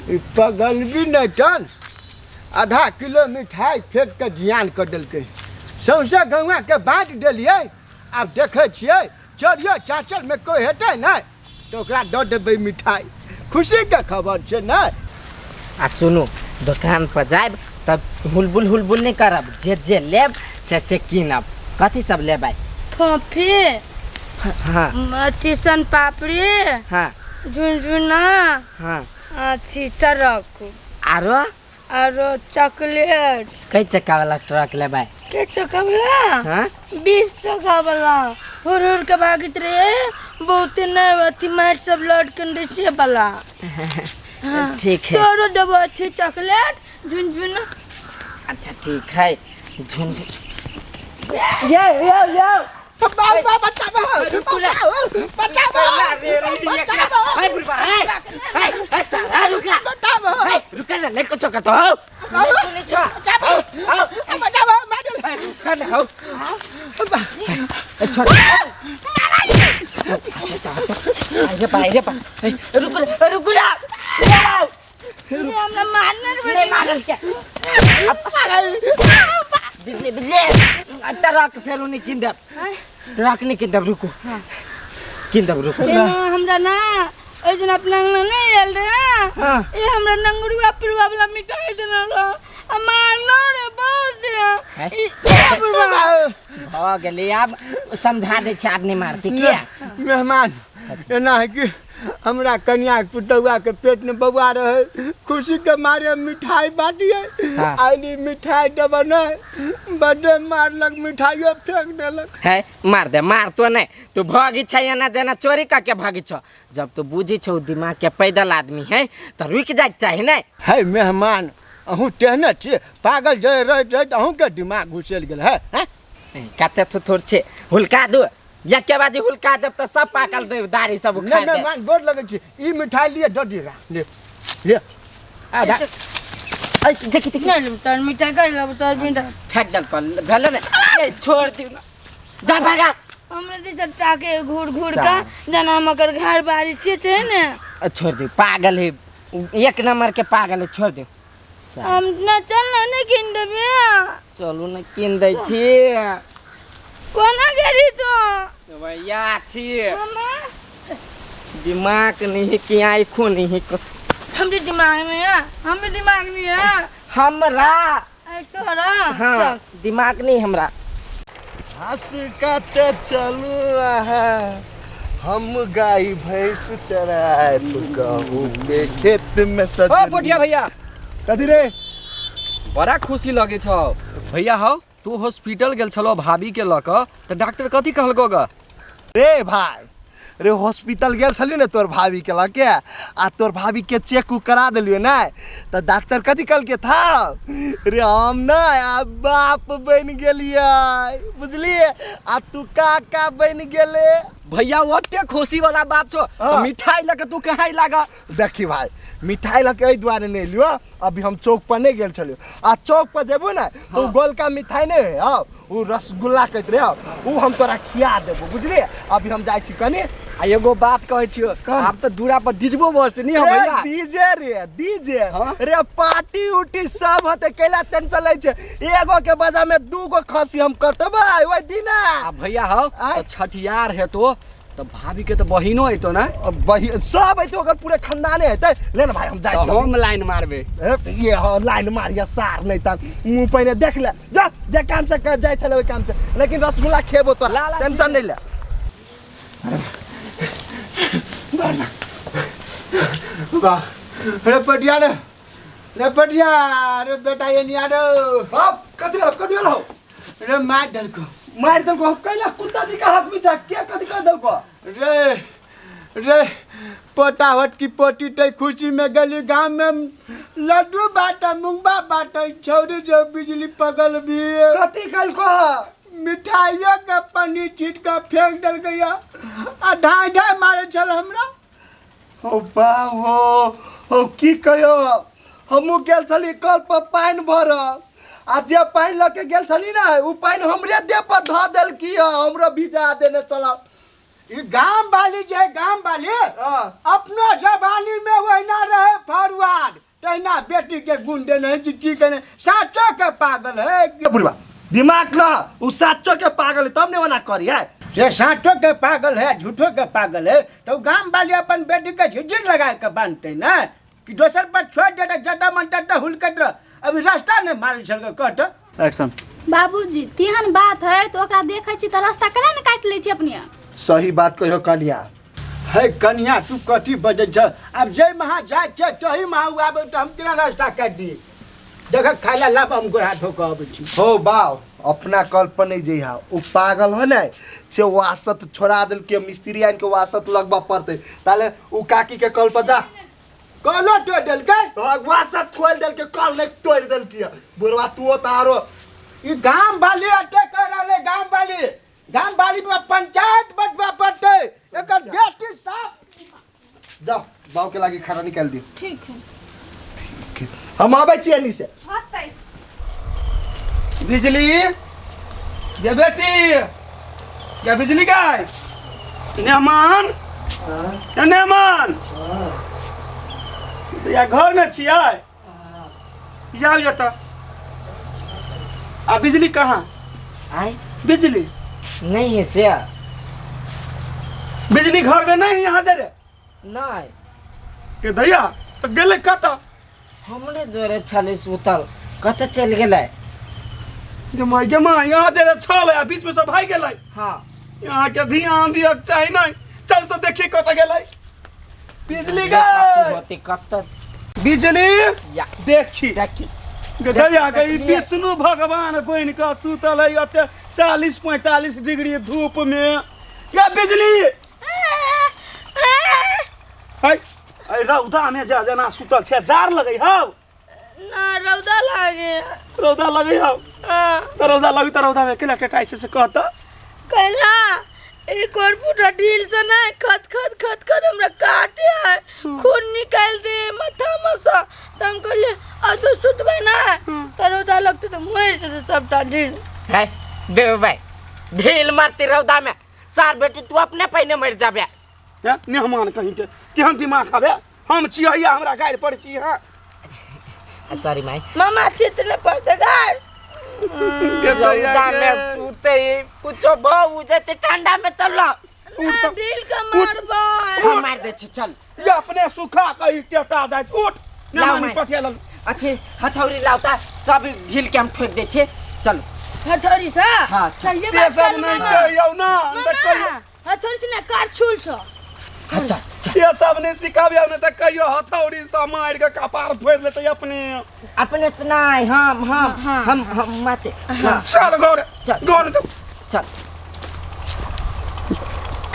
ई पगलबी नहि टन आधा किलो मिठाइ फेंक कऽ जियान कऽ देलकै। सौंसे गौआँके बाँटि देलियै। आब देखै छियै चोरियो चाचरमे कोइ हेतै नहि तऽ ओकरा दऽ देबै मिठाइ। खुशीके खबर छै ने। आ सुनू, दोकान पर जायब तब हुलबुल हुलबुल नहि करब, जे जे लेब से से कीनब। कथी सब लेबै? फोफी। हाँ। अथी सन पापड़ी। हाँ। झुनझुना। हाँ। अथी ट्रक। आरो? आरो चॉकलेट। कै चक्का वाला ट्रक लेबै? के चक्का वाला? हाँ? 20 चक्का वाला। हुर हुर के भागित रहे बहुते, नहीं अथी माटि सब लौट के से वाला। हाँ। ठीक है। तोरो देबो अथी चॉकलेट झुनझुना। अच्छा ठीक है। झुनझुन ये ये ये बाबा बचाबो, बचाबो, बचाबो। हाय बुढ़बा, हाय हाय हाय सारा रुकला। बचाबो। हाय रुकल ना, नहीं कुछ करतो हो। नहीं सुनी छो। बचाबो, बचाबो, मार। हाय रुकल ना हो। छोड़। अरे बा, अरे बा, रुक रुक ना। हमरा मारने रे। नहीं मारल क्या? बिजली बिजली ट्रक फेरू नहीं किन देब, ट्रक नहीं किन देब, रुको किन देब, रुको। हमरा ना ओहि दिन अपना अंगना नहीं आयल रहे। हाँ। ए हमरा नंगुरुआ पिरुआ वाला मिठाई देने रहे आ मारनो रे बहुत। हैं? ई ए बुढ़वा भऽ गेलै, आब समझा दै छै, आब नहि मारतै। किया? मेहमान, एना है कि हमरा कनिया के पुतौआ के पेट में बौआ रहे, खुशी के मारे मिठाई बांटिए। हाँ। आइली मिठाई देब नहीं, बड्डे मारलक, मिठाइयो फेंक देलक। है मार दे, मार तो नहीं, तू भगी छै एना जेना चोरी कऽ के भगी छौ। जब तू बुझी छौ दिमाग के पैदल आदमी है तऽ रुकि जाइके चाही ने। है मेहमान, अहूँ तेहने छियै पागल, जे रहैत रहैत अहूँके दिमाग घुसेल गेल है, हैं? कते थोड़ छै, हुलका दू या के बाजी हुलका देब तऽ सब पाकल देब, दाढ़ी सब नहि उखाड़ देब। मेहमान, गोर लगै छी। ई मिठाई लिए, दऽ दिअ, ले ले आधा। ऐ, देखी देखी। नहीं लेब तोहर मिठाई, कहि लेब तोहर मिठाई। फेंक देल कल भेल ने, ए छोड़ दियौ ना, जा भागा। हमरा दिस ताके घूर घूर का जेना हम ओकर घर बारी छियै ते ने। छोड़ दे, पागल है, एक नंबर के पागल है, छोड़ दे। हम ना चल ना, नहीं किन देबे। चलू ने, कीन दै छी। कोना गेली तू? भैया छी। मामा। दिमाग नहीं है कि आँखों नहीं है कत। हमरे दिमाग में है, हमरे दिमाग में है। हमरा। अरे तोरा। हाँ। चल। दिमाग नहीं हमरा। घास काटे चलू अहाँ, हम गाय भैंस चरायब गहूँ के खेत में। ओ सजनी पोठिया भैया। कथी रे? बड़ा खुशी लगे छौ भैया। हौ, तू हॉस्पिटल गेल छलो भाभी के लऽ कऽ, तऽ डॉक्टर कथी कहलको ग? रे भाई रे, हॉस्पिटल गेल छलियै ने तोर भाभी के लऽ के, आ तोर भाभी के चेक उक करा देलियै ने, तऽ डॉक्टर कथी कहलकै था रे? हम ने आब बाप बनि गेलियै, बुझलियै? आ तू काका बनि गेले। भैया, ओते खुशी वाला बात छौ तऽ हाँ। मिठाई लऽ के तू कहाँ लागा? देखी भाई, मिठाई लऽ के एहि दुआरे नहि एलियो, अभी हम चौक पर नहि गेल छलियो, आ चौक पर जेबो ने तऽ ओ गोलका मिठाई नहि होइ हौ, ओ रसगुल्ला कहैत रहे हौ, ओ हम तोरा खिया देबो, बुझलियै? अभी हम जाइ छी कनि। आ एगो बात कहै छियौ। कह। आब तऽ दूरा पर डिजबो बजतै नहीं हौ रे भैया? डीजे रे डीजे। हाँ? रे पार्टी उटी सब होते, कैला टेंशन लै छै? एगो के बजा में दूगो खसी हम कटबै ओहि दिना। आ भैया हौ, आँय? तऽ छठियार हेतो तऽ भाभी के तऽ बहिनो अयतो ने? बहिन सब अयतै, ओकर पूरे खानदाने हेतै। ले ने भाई, हम जाइ तऽ छी। हम लाइन मारबै। ए, ये हाँ, लाइन मारिया सार नहीं त मुंह पहिने देख ले, जा जे काम से कर जाइ छले ओहि काम से, लेकिन रसगुल्ला खेबो तोरा। ला, ला, टेंशन नहीं ले। वाह रे पटिया रे, रे पटिया रे बेटा, ये नहीं आ रे। बाप, कथी भेलो, कथी भेलो? रे मार देलको। मारि देलको? कैला? कुत्ता जी का हक बिचा के कथी कर देलको? रे रे पोटाहट की पोटी ते खुशी में गली गांव में लड्डू बांटा, मुंगबा बांटा, छौरी जो बिजली पगल भी। कथी कलको? मिठाइयों के पन्नी छीट के फेंक देलकै आ ढाई ढाई मारे छल हमरा। हो बा हो हो, की कहियो, हमहूँ गेल छली कल पर पानि भरऽ, आ जे पानि लऽ के गेल छली ने, ओ पानि हमरे देह पर धऽ देलकी हँ, हमरो भिजा देने छल। ई गाम वाली जे गाम वाली हाँ। अपनो जवानी में वहिना रहे फरवार। एहिना बेटी के गुण देने है कि की केने साचो के पागल है बुढ़वा दिमाग न उ साचो के पागल है तब ने ओना करी है। से साचो के पागल है झूठो के पागल है तो गाम वाली अपन बेटी के झिझिर लगा के बांधते ना कि दोसर पर छोड़ देते जटा मन तटा हुलकत रह। अभी रास्ता नहीं मारे छल के कहत। एक्शन। बाबूजी तेहन बात है तो ओकरा देखै छी तऽ रास्ता केना ने काटि लै छी अपने। सही बात कहियो कनिया। है कनिया तू कथी बजै छ? आब जे महा जाइ छै तही महा उ आबै तऽ हम केना रास्ता काटि दियै? देख खाय ला लाब हम गोड़ हाथ धो कऽ अबै छी। हो बाव अपना कल पर नहीं जइहा, उ पागल हो ने से वासत छोड़ा देलके मिस्त्री आनि के वासत लगबऽ पड़तै ताले उ काकी के कल पर जा। कलो तोड़ि देलकै? वासत खोलि देलकै कल नहि तोड़ि देलकै बुढ़वा तू तारो। ई गाम वाली अते कह रहलै गाम वाली, गाम वाली पर पंचायत बैठबऽ पड़तै एकर बेटी साफ। जाओ बाबू के लागी खाना निकाल दियो। ठीक है ठीक हम आबै छी एनी से। होतै। बिजली गे बेटी गे बिजली गाय मेहमान ए मेहमान या घर में छियै जाउ जतऽ। आ बिजली कहाँ? आय बिजली नहीं है से। बिजली घर में नहीं यहाँ जरे? नहीं। के दैया तो गेलै कतऽ? हमरे जोरे छलै सुतल कतऽ चलि गेलै? गे माय गे माय यहाँ जरे छल आ बीच में सब भागि गेलै। हाँ। यहाँ के ध्यान दियक चाही नहीं। चल तो देखिए कतऽ गेलै बिजली गए। होती कतऽ बिजली या देखी देखी गे दैया गे ई विष्णु भगवान बनि कऽ सुतल है एते 40-45 डिग्री धूप में। गे बिजली है ऐ रौदा में जा जना सुतल छै जार लगै हौ? ना रौदा लागे। रौदा लगै हौ? हाँ। त रौदा लगै त रौदा में केला टेटाइ छै से कह त। कहला एक और फूटा ढील से ना खत खत खत खत हमरा काटे है खून निकाल दे माथा में से। त हम कहलिए अब तो सुतबै ना त रौदा लगतै त मरि जेतै सबटा ढील। है देव भाई ढील मारती रौदा में सार बेटी तू अपने पहिने मरि जाबे। हैं मेहमान कहीं के केहन दिमाग हवे? हम छियै हमरा गारि पड़ै छी। हाँ सॉरी my. मामा छितने पड़ते गारि। रौदा में सुते कुछो बहु जते ठंडा में चलो। ना ढील के मारबै। हम मार दे छी चल। ये अपने सुखा के ई टेटा जाइत उठ मेहमान पठिया लग। अथी हथौड़ी लावता सब ढील के हम ठोक दे छी चलो। हथौड़ी से? हाँ, सही से बात सब चल नहीं मामा। कहियौ ना, त कहियौ। हथौड़ी से ना करछुल से। अच्छा, अच्छा। ये सब नहीं सिखाबियौ ना त कहियो हथौड़ी से मारि के कपार फोड़ि लेतै अपने। अपने से नहीं, हम, हम, हाँ। हम, हम मारते। हाँ। चल घर, चल। घर चल। चल।